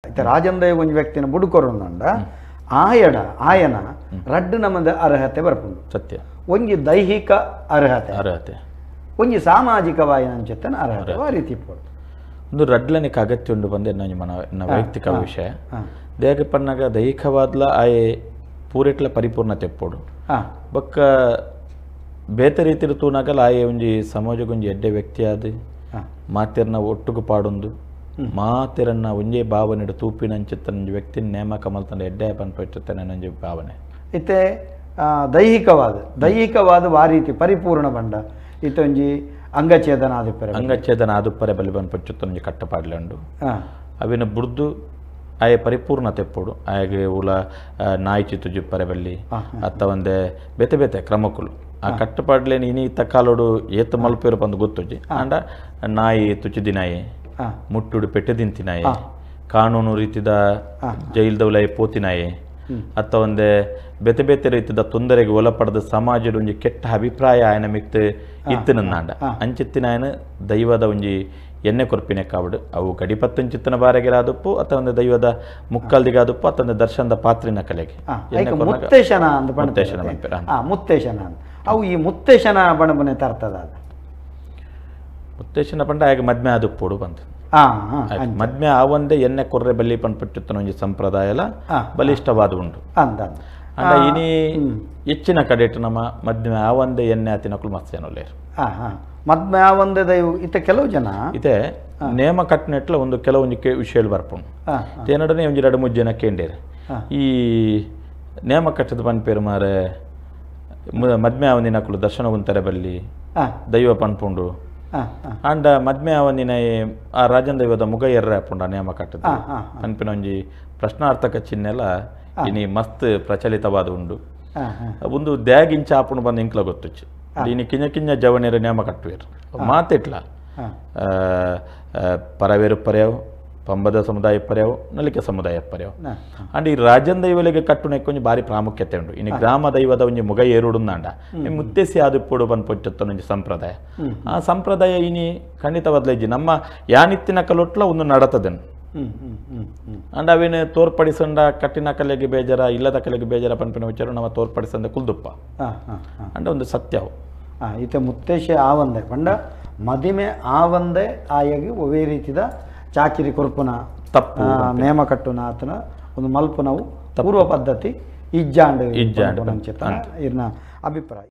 ಇತ್ತೆ ರಾಜಂದಯ ಒಂಜಿ ವ್ಯಕ್ತಿನ ಬುಡುಕೊರುಂಡ ಆಯಡ ಆಯನ ರಡ್ಡು ನಮದ ಅರ್ಹತೆ ಬರ್ಪುಂಡು. ಸತ್ಯ. ಒಂಜಿ ದೈಹಿಕ ಅರ್ಹತೆ ಅರ್ಹತೆ, ಒಂಜಿ ಸಾಮಾಜಿಕ ವಾಯಿನಂಚಿತ್ತನ ಅರ್ಹತೆ ಆ ರೀತಿ ಇಪ್ಪೊಡು. ಒಂದು ರಡ್ಲನಿಗೆ ಅಗತ್ಯ ಉಂಡು ಬಂದೆ ನನ್ನ ವೈಯಕ್ತಿಕ ವಿಷಯ. ದೇಹ ಪನ್ನಾಗ ದೈಹಿಕವಾದ್ಲ ಆಯೆ ಪೂರೆಟ್ಲ ಪರಿಪೂರ್ಣತೆ ಎಪ್ಪೊಡು. ಬೊಕ್ಕ ಬೇತೆ ರೀತಿಯ ತೂನಾಗಲ ಆಯೆ ಒಂಜಿ ಸಮಾಜಕ್ಕೊಂಜಿ ಎಡ್ಡೆ ವ್ಯಕ್ತಿಯಾದ ಮಾತೆರ್ನ ಒಟ್ಟುಗು ಪಾಡೊಂದು ಮಾತೆರನ್ನ ಒಂಜೇ ಭಾವನೆ ತೂಪಿನಂಚಿತ್ತನ ವ್ಯಕ್ತಿ ನೇಮಕ ಮಲ್ತಂಡ ಎಡ್ಡೆ ಪನ್ಪಿಟ್ಟೆ ಒಂಜಿ ಭಾವನೆ. ಇತ್ತೆ ದೈಹಿಕವಾದ ದೈಹಿಕವಾದ ಆ ರೀತಿ ಪರಿಪೂರ್ಣ ಬಂಡ ಇತ್ತೆ ಒಂಜಿ ಅಂಗಛೇದನ ಆದಿಪ್ಪರೆ ಅಂಗಛೇದನ ಆದುಪ್ಪರೆ ಬಲಿ ಪನ್ಪಚ್ಚುತ್ತ ಒಂಜಿ ಕಟ್ಟಪಾಡ್ಲೆ ಉಂಡು. ಅವಿನ ಬುಡ್ದು ಆಯೆ ಪರಿಪೂರ್ಣತೆ ಎಪ್ಪೊಡು. ಆಯಗೆ ಉಲ ನಾಯಿ ಚಿತ್ತು ಜಿಪ್ಪರೆ ಬಲ್ಲಿ ಅತ್ತ ಒಂದೇ ಬೇತೆ ಬೇತೆ ಕ್ರಮಕ್ಕುಲು ಆ ಕಟ್ಟಪಾಡ್ಲೇನು ಇನಿ ತಕ್ಕಾಲೋಡು ಏತ್ ಮಲ್ಪೇರು ಪಂದು ಗೊತ್ತುಜ್ಜಿ. ಆಂಡ ನಾಯಿ ತುಚಿದಿನಾಯಿ, ಮುಟ್ಟುಡು ಪೆಟ್ಟೆ ತಿಂತಿನಾಯಿ, ಕಾನೂನು ರೀತಿದ ಜೈಲ್ದವಲೈ ಪೋತಿನಾಯಿ ಅತ್ತ ಒಂದೇ ಬೇತೆ ಬೇತೆ ರೀತಿದ ತೊಂದರೆಗೆ ಒಳಪಡದ ಸಮಾಜದ ಒಂಜಿ ಕೆಟ್ಟ ಅಭಿಪ್ರಾಯ ಆಯನ ಮಿಕ್ತ ಇತ್ತಿನಂದಾಂಡ ಅಂಚಿತ್ತಿನಾಯನ ದೈವದ ಒಂಜಿ ಎಣ್ಣೆ ಕೊರ್ಪಿನ ಕಾವಡು ಅವು ಗಡಿಪತ್ತಂಚಿತ್ತನ ಬಾರೆಗೆರಾದಪ್ಪು ಅತ್ತ ಒಂದು ದೈವದ ಮುಕ್ಕಲ್ದಿಗಾದಪ್ಪು ಅತ್ತ ಒಂದು ದರ್ಶನದ ಪಾತ್ರಿನ ಕಲೆಗೆ ಮುತ್ತೇಶನ ಅಂತ ಮುತ್ತೇಶನ ಅವು ಈ ಮುತ್ತೇಶನ ಬಣಬನೆ ತರ್ತದ ಮುತ್ತೇಶನ ಪಂಡ ಆಗ ಮದ್ಮೆ ಆದುಪ್ಪೋಡು ಬಂತು. ಮದ್ಮೆ ಆ ಒಂದೇ ಎಣ್ಣೆ ಕೊರ್ರೆ ಬಲ್ಲಿ ಪನ್ಪಿಟ್ಟುತ್ತನ ಒಂಜಿ ಸಂಪ್ರದಾಯ ಎಲ್ಲ ಬಲಿಷ್ಠವಾದ ಉಂಟು. ಅಂಡ ಇನಿ ಹೆಚ್ಚಿನ ಕಡೆಟ್ ನಮ್ಮ ಮದ್ಮೆ ಆ ಒಂದೇ ಎಣ್ಣೆ ಆತಿನಕುಲು ಮಸ್ತ್ ಜನೊಲ್ಲೇರು. ಮದ್ಮೆ ಆ ಒಂದೇ ದೈವ ಇತ್ತ ಕೆಲವು ಜನ ಇತ್ತೆ ನೇಮ ಕಟ್ಟನೆಟ್ಲ ಒಂದು ಕೆಲವೊಂಜಿ ವಿಷಯ ಬರ್ಪುಂಡು. ತೇನಡನೆ ಒಂಜಿ ಎರಡು ಮೂರು ಜನ ಕೇಂಡೇರು ಈ ನೇಮ ಕಟ್ಟದ ಪನ್ಪೇರು ಮಾರೆ ಮದ್ಮೆ ಆವಂದಿನಕುಲು ದರ್ಶನ ಗುಂತಾರೆ ಬಲ್ಲಿ ದೈವ ಪನ್ಪುಂಡು. ಅಂಡ ಮದ್ಮೆ ಆವಂದಿನ ಆ ರಾಜನ್ ದೈವದ ಮುಗ ಎರ್ರ ಆಪುಂಡು ಆ ನೇಮ ಕಟ್ಟದ ಪನ್ಪಿನ ಒಂಜಿ ಪ್ರಶ್ನಾರ್ಥಕ ಚಿಹ್ನೆಲ್ಲ ಇನಿ ಮಸ್ತ್ ಪ್ರಚಲಿತವಾದ ಉಂಡು. ಒಂದು ದ್ಯಾಗಿಂಚ ಆಪುಂಡು ಬಂದು ಇಂಕ್ಲ ಗೊತ್ತುಚ್ಚು. ಇನಿ ಕಿಂಜ ಕಿಂಜ ಜವನೇರ ನೇಮ ಕಟ್ಟುವೇರು ಮಾತೆಟ್ಲ ಪರವೇರು ಪರ್ಯಾವು, ಪಂಬದ ಸಮುದಾಯ ಪರ್ಯಾವು, ನಲಿಕೆ ಸಮುದಾಯ ಪರ್ಯಾವು. ಅಂಡ್ ಈ ರಾಜನ್ ದೈವಲಿಗೆ ಕಟ್ಟುನೆಕ್ಕೆ ಒಂಜಿ ಭಾರಿ ಪ್ರಾಮುಖ್ಯತೆ ಉಂಡು. ಇನ್ನು ಗ್ರಾಮ ದೈವದ ಒಂಜಿ ಮುಗ ಏರುಡುಂದಾಂಡ ಮುತ್ತೇಸಿ ಆದಿಪ್ಪುಡು ಪನ್ಪೊಚ್ಚತ್ತನ ಒಂಜಿ ಸಂಪ್ರದಾಯ. ಆ ಸಂಪ್ರದಾಯ ಇನಿ ಖಂಡಿತವಾದ್ಲ ಇಜ್ಜಿ ನಮ್ಮ ಯಾನಿತ್ತಿನ ಕಲೊಟ್ಲ ಒಂದು ನಡತದನು. ಅಂಡ್ ಅವೇನು ತೋರ್ಪಡಿಸಂಡ ಕಟ್ಟಿನ ಕಲೆಗೆ ಬೇಜಾರ ಇಲ್ಲದ ಕಲೆಗೆ ಬೇಜಾರ ಪನ್ಪಿನ ವಿಚಾರ ನಮ್ಮ ತೋರ್ಪಡಿಸಂದ ಕುಲ್ದುಪ್ಪ ಅಂಡ ಒಂದು ಸತ್ಯವು. ಇತ್ತೆ ಮುತ್ತೇಶೆ ಆವಂದೆ ಪಂಡ ಮದಿಮೆ ಆವಂದೆ ಆಯಾಗಿ ಒವೇ ರೀತಿದ ಚಾಕಿರಿ ಕೊರ್ಪುನ ತಪ್ಪು ನೇಮ ಕಟ್ಟುನ ಆತನ ಒಂದು ಮಲ್ಪುನವು ಪೂರ್ವ ಪದ್ಧತಿ ಇಜ್ಜಾಂಡ್ ಇಜ್ಜಾಂಡ್ ಇರ್ನ ಅಭಿಪ್ರಾಯ.